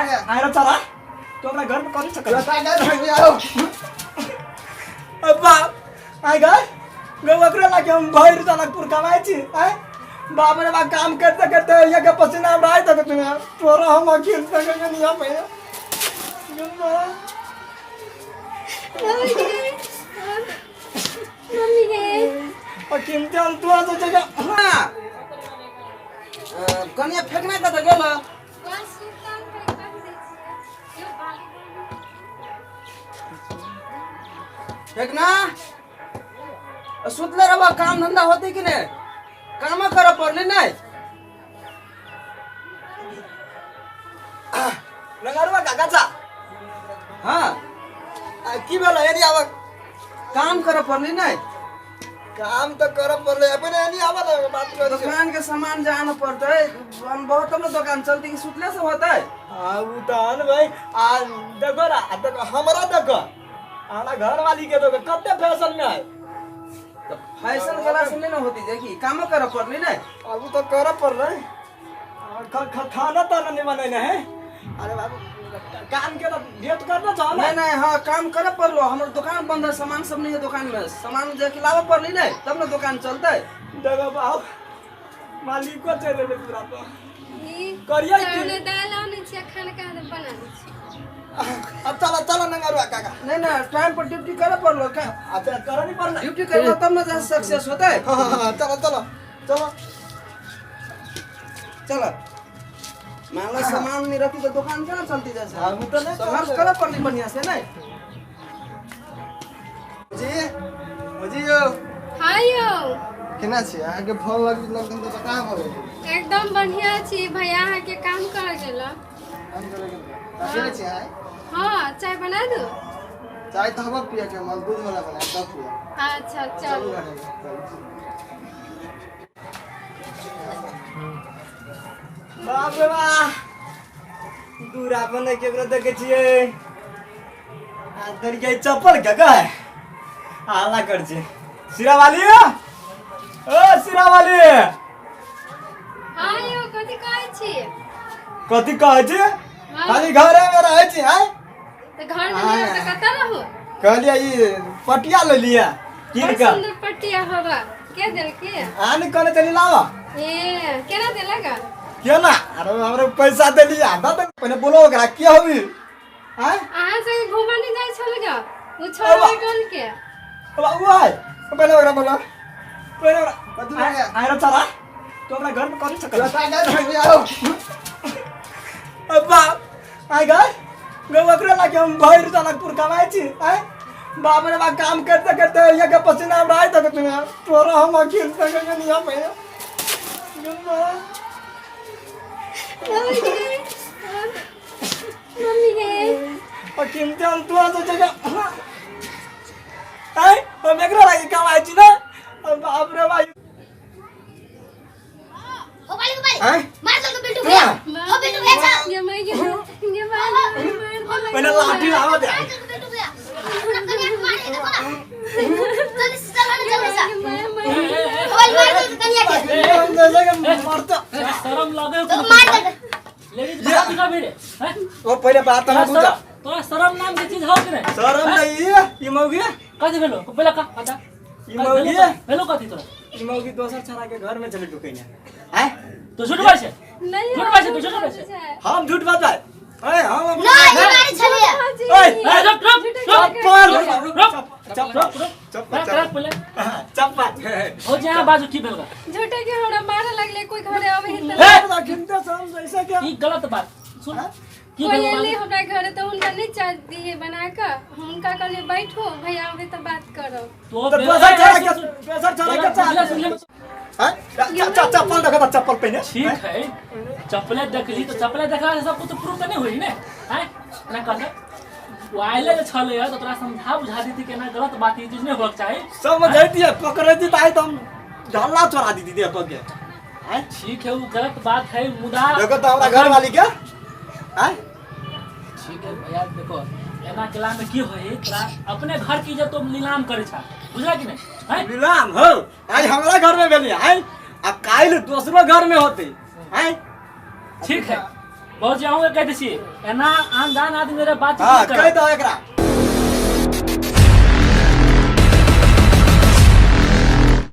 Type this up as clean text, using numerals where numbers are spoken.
आइ चला तो हमरा घर में कथी चक्कर बाप आइ गए गौ ओकरे लागे हम भरि जनकपुर कमाइ छी आइ बाप रे बाप काम करते करते यहाँ के पसीना हमरा आइ तक तोरा हम अखिल तक नहीं भैया। मम्मी गे अखिल चल तू आ जगह। हाँ कनिया फेकना कतऽ गेल? बस सुतल है, कर दै छियै। यो बाली। फेकना सुतले रहबा, काम धंधा होते कि नहीं? काम करऽ पड़ले नहीं? नंगरवा काका चा। हाँ। आ, की भेल एनी आबक? काम करऽ पड़ले नहीं? काम तो करऽ पड़ले, अपने एनी आबऽ ना, बात कर। दुकान के सामान जाना पड़तै, हम बहुत तब ना दुकान चलती कि सुतले से होतै? हाँ उ तो हन भाई। आ देखो ना, आ देखो हमरा, देखो हमरा घर वाली के, देखो कते फैशन में है। तो फैशन वाला से नहीं ना होती, देखी कामो करऽ पड़ले नहीं? अब उ तो करऽ पड़ले। खाना ताना नहीं बनेने है। अरे बाबू, काम के तो भेंट करना चाहो ना। नहीं नहीं, हाँ काम करे पड़लो, हमर दुकान बंद है, सामान सब नहीं है दुकान में, सामान जाके लाबऽ पड़ली नहीं तब ना दुकान चलतै। देखो बाबू, मालिक को चले ले पूरा पर ई करियै की? चावल दाल आनै छियै, खाना कहाँ बना दै छियै। अब चलो चलो नंगरवा काका। नहीं नहीं, टाइम पर ड्यूटी करे पड़लो का। अच्छा करऽ नहीं पड़ले? ड्यूटी करबा तब ना सक्सेस होतै। हाँ हाँ हाँ, चलो चलो चलो। चलो, मान लो सामान नहीं रखी तो दुकान केना चलती? जैसे हाँ, वो तो नहीं संघर्ष चलतै। करे पड़ली बढ़िया से नहीं? जी जी यौ। हाँ यौ। केना छी? अहाँके फोन लगबैत लगतन तऽ कहाँ भऽ गेल? एकदम बढ़िया छी भैया, अहाँके काम कर गेल। काम करे गेल अकेले छी अहाँ? हाँ, चाय बना दू? चाय तऽ हमर पियके मन, दूध वाला बना तब पिया। अच्छा। चलू चलू घरे, चलू। बाप रे बाप, दूरा पर नहि केकरो देखै छियै। आ तोरी चप्पल के कह हल्ला कर छै। सिरा वाली, ओ सिरा वाली। हाँ यौ, कथी कहै छी? कथी कहै छी? हाँ। खाली घरे में रहै छी आय? तऽ घर में नहि रहू तऽ कतऽ रहू? कहलियै ई पटिया ले लिया कीन बड़ कऽ। सुन्दर पटिया हवा के देलकी? अहाँ ने कहने चली लावा। ए केना देलक? केना? अरे हमरे पैसा देलियै दऽ दे पहिने, बोलो ओकरा के हबी आय? अहाँ संगे घूमऽ नहि जाइ छल ग ओ छोड़ा टोल के। अब उ आय, पहिले ओकरा बोलो, पहिले ओकरा। कथी भऽ गेल? आय रे चला तो हमरा घर में कथी चक्कर? बाप आइ गए गौ ओकरे लागे हम भरि जनकपुर कमाइ छी आइ। बाप रे बाप, काम करते करते यहाँ के पसीना हमरा आइ तक तोरा हम अखिल तक नहीं भैया। मम्मी गे अखिल चल तू आ जगह आइ, हम एकरा लागे कमाइ छी ना। बाप रे भाई। हो बाली बाली। आँय? मार दो बिल्टू भैया, हो बिल्टू भैया चल। गे my गे गे मार मार। पहिले लाठी लावा दे। मार दो बिल्टू भैया, अपना कन्या के मारे, देखो ना, जल्दी से चल ना, जल्दी से। मार मार। हो बाली, मार दो कन्या के। हम जैसे कि मरता शरम लागे? तो मार दे। लेडीज बाहर निकल भी रे हैं? वो पहिले बात ना तोरा बुझा। तोरा शरम नाम के चीज हो कि नहीं? शरम नहीं है ई मौगी। कथी भेलो पहिले का बता। ई मौगी भेलो कथी तोरा? ई मौगी दोसर छड़ा के घर में चले ढुकैने आय। तू झूठ बाजै छै? नहीं। झूठ बाजै छै, तू झूठ बाजै छै। हम झूठ बाजै? ए हम नहीं, ये मारी छलिए। ओए ए, रुक रुक रुक। चप्पल। रुक। चप्पल। रुक रुक। चप्पल। रख रख पहिले। चप्पल। हो जे यहाँ बाजू, की भेल गा? झूठे के हमरा मारे लगले, कोई घरे आवे ही ए! तऽ गिनते सब जैसे के ई गलत बात सुन, की कोई भेल एलै बाजू? हमरा घरे तऽ हुनका नहि चाय दिए बना कऽ, हुनका कहलियै बैठो, भैया आबै तऽ बात करब। तो तो दोसर छड़ा के, दोसर छड़ा के सुन सुन चाह हैं चप्पल देखो त चप्पल पहिने। ठीक है, चप्पले देखली तो चप्पले देखला से सब कुछ प्रूफ तो नहीं होई ने हैं ना? कहले वो आइले जे छले तो तोरा समझा बुझा देती कि ना गलत बात, ई चीज नहीं होक चाही। समझैती पकड़ैती त आइ त हम ढल्ला चोरा दी दीदी पके। ठीक है, वो गलत बात है मुदा देखो त हमरा घर वाली के आय। ठीक है भैया, देखो एना केला में की होई, तोरा अपने घर की इज्जत तो नीलाम करे छा, बुझला कि नहीं हैं? नीलाम हो आइ हमरा घर में भेली आइ, आ काल्हि दोसरो घर में होते आइ। ठीक है, भौजी अहूँ के कहि दै छी एना अनजान आदमी रे बातचीत हाँ नहि कहि करब। दहो एकरा।